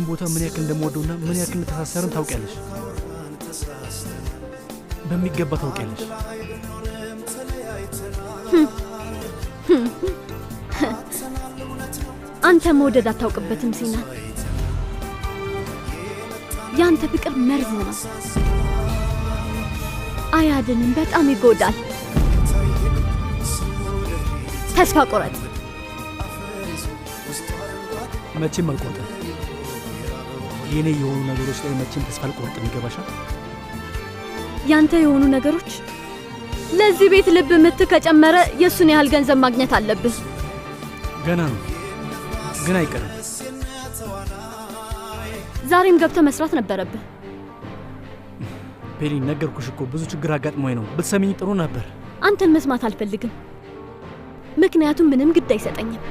ቦታ ምን ያክል እንደምወደውና ምን ያክል እንደተሳሰርን ታውቂያለሽ። በሚገባ ታውቂያለሽ። አንተ መውደድ አታውቅበትም ሲናን። ያንተ ፍቅር መርዝ ነው፣ አያድንም፣ በጣም ይጎዳል። ተስፋ ቆረጥ። መቼም አልቆርጥም። የኔ የሆኑ ነገሮች ላይ መቼም ተስፋ አልቆርጥም። ይገባሻል? ያንተ የሆኑ ነገሮች ለዚህ ቤት ልብ ምት ከጨመረ የእሱን ያህል ገንዘብ ማግኘት አለብህ። ገና ነው፣ ግን አይቀርም። ዛሬም ገብተህ መስራት ነበረብህ። ፔሊን፣ ነገርኩሽ እኮ ብዙ ችግር አጋጥሞኝ ነው። ብትሰሚኝ ጥሩ ነበር። አንተን መስማት አልፈልግም፣ ምክንያቱም ምንም ግድ አይሰጠኝም።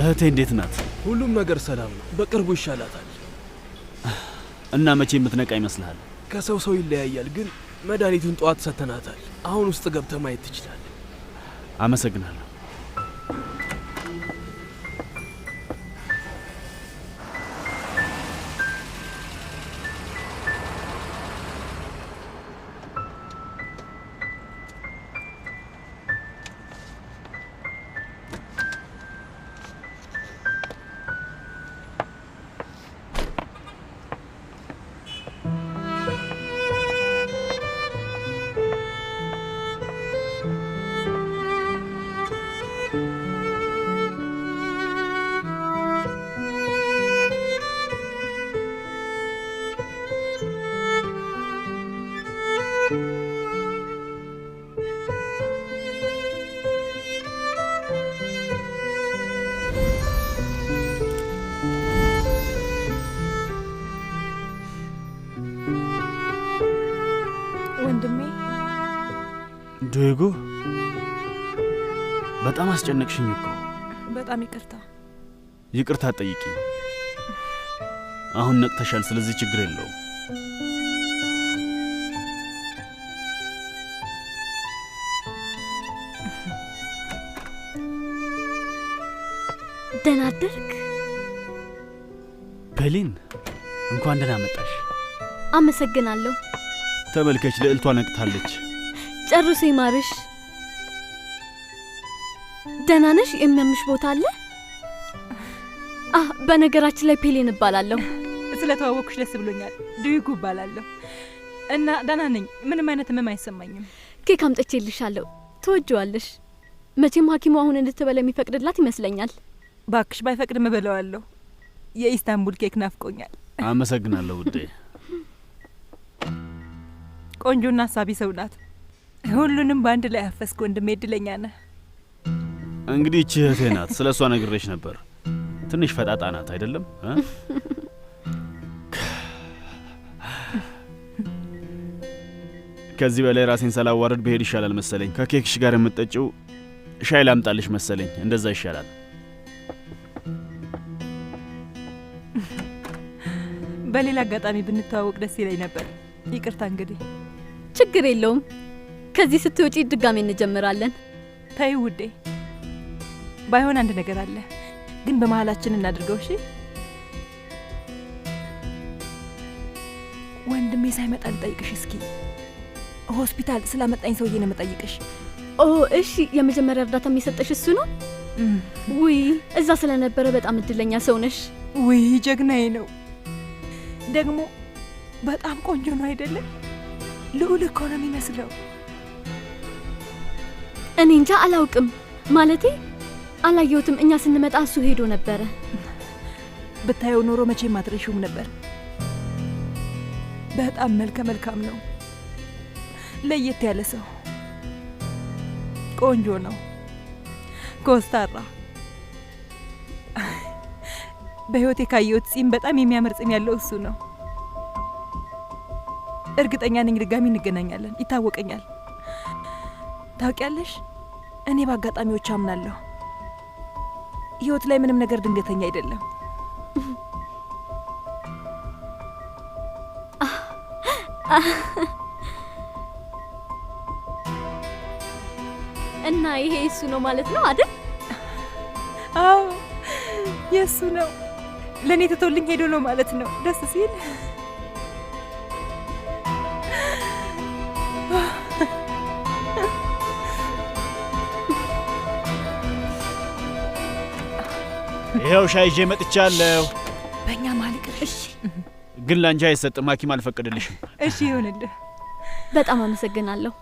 እህቴ እንዴት ናት? ሁሉም ነገር ሰላም ነው። በቅርቡ ይሻላታል። እና መቼ የምትነቃ ይመስልሃል? ከሰው ሰው ይለያያል፣ ግን መድኃኒቱን ጠዋት ሰተናታል። አሁን ውስጥ ገብተህ ማየት ትችላለህ። አመሰግናለሁ። ወንድሜ። ዱይጉ፣ በጣም አስጨነቅሽኝ እኮ። በጣም ይቅርታ። ይቅርታ ጠይቂኝ። አሁን ነቅተሻል፣ ስለዚህ ችግር የለውም። ደህና አደርክ? ፔሊን፣ እንኳን ደህና መጣሽ። አመሰግናለሁ። ተመልከች፣ ልዕልቷ ነቅታለች። ጨርሶ ይማርሽ። ደህና ነሽ? የሚያምሽ ቦታ አለ? በነገራችን ላይ ፔሊን እባላለሁ። ስለተዋወቅኩሽ ደስ ብሎኛል። ድዊጉ እባላለሁ። እና ደህና ነኝ። ምንም አይነት ህመም አይሰማኝም። ኬክ አምጥቼልሻለሁ፣ ትወጂዋለሽ። መቼም ሐኪሙ አሁን እንድትበላ የሚፈቅድላት ይመስለኛል። ባክሽ ባይፈቅድም እበላዋለሁ። የኢስታንቡል ኬክ ናፍቆኛል። አመሰግናለሁ ውዴ። ቆንጆና አሳቢ ሰው ናት። ሁሉንም በአንድ ላይ አፈስክ ወንድሜ፣ እድለኛ ነህ። እንግዲህ ይህች እህቴ ናት። ስለ እሷ ነግሬሽ ነበር። ትንሽ ፈጣጣ ናት አይደለም? እ? ከዚህ በላይ ራሴን ሳላዋርድ ብሄድ ይሻላል መሰለኝ። ከኬክሽ ጋር የምትጠጪው ሻይ ላምጣልሽ መሰለኝ። እንደዛ ይሻላል። በሌላ አጋጣሚ ብንተዋወቅ ደስ ይለኝ ነበር። ይቅርታ እንግዲህ። ችግር የለውም። ከዚህ ስትወጪ ድጋሜ እንጀምራለን። ተይ ውዴ፣ ባይሆን አንድ ነገር አለ፣ ግን በመሀላችን እናድርገው። እሺ? ወንድሜ ሳይመጣ ልጠይቅሽ እስኪ። ሆስፒታል ስላመጣኝ ሰውዬ ነው የምጠይቅሽ። ኦ እሺ፣ የመጀመሪያ እርዳታ የሚሰጠሽ እሱ ነው? ውይ እዛ ስለነበረ በጣም እድለኛ ሰው ነሽ። ውይ ጀግናዬ ነው። ደግሞ በጣም ቆንጆ ነው አይደለም? ልዑል እኮ ነው የሚመስለው። እኔ እንጃ አላውቅም። ማለቴ አላየሁትም። እኛ ስንመጣ እሱ ሄዶ ነበረ። ብታየው ኖሮ መቼም አትረሺውም ነበር። በጣም መልከ መልካም ነው። ለየት ያለ ሰው፣ ቆንጆ ነው፣ ኮስታራ። በህይወቴ ካየሁት ጺም በጣም የሚያምር ጺም ያለው እሱ ነው። እርግጠኛ ነኝ ድጋሚ እንገናኛለን። ይታወቀኛል። ታውቂያለሽ፣ እኔ በአጋጣሚዎች አምናለሁ። ህይወት ላይ ምንም ነገር ድንገተኛ አይደለም። እና ይሄ እሱ ነው ማለት ነው አይደል? አዎ የእሱ ነው። ለእኔ ትቶልኝ ሄዶ ነው ማለት ነው። ደስ ሲል። ይኸው ሻይ ይዤ መጥቻለሁ። በእኛ መሀል ይቅር። እሺ ግን ላንቺ አይሰጥም፣ ሐኪም አልፈቀደልሽም። እሺ ይሁንልህ። በጣም አመሰግናለሁ።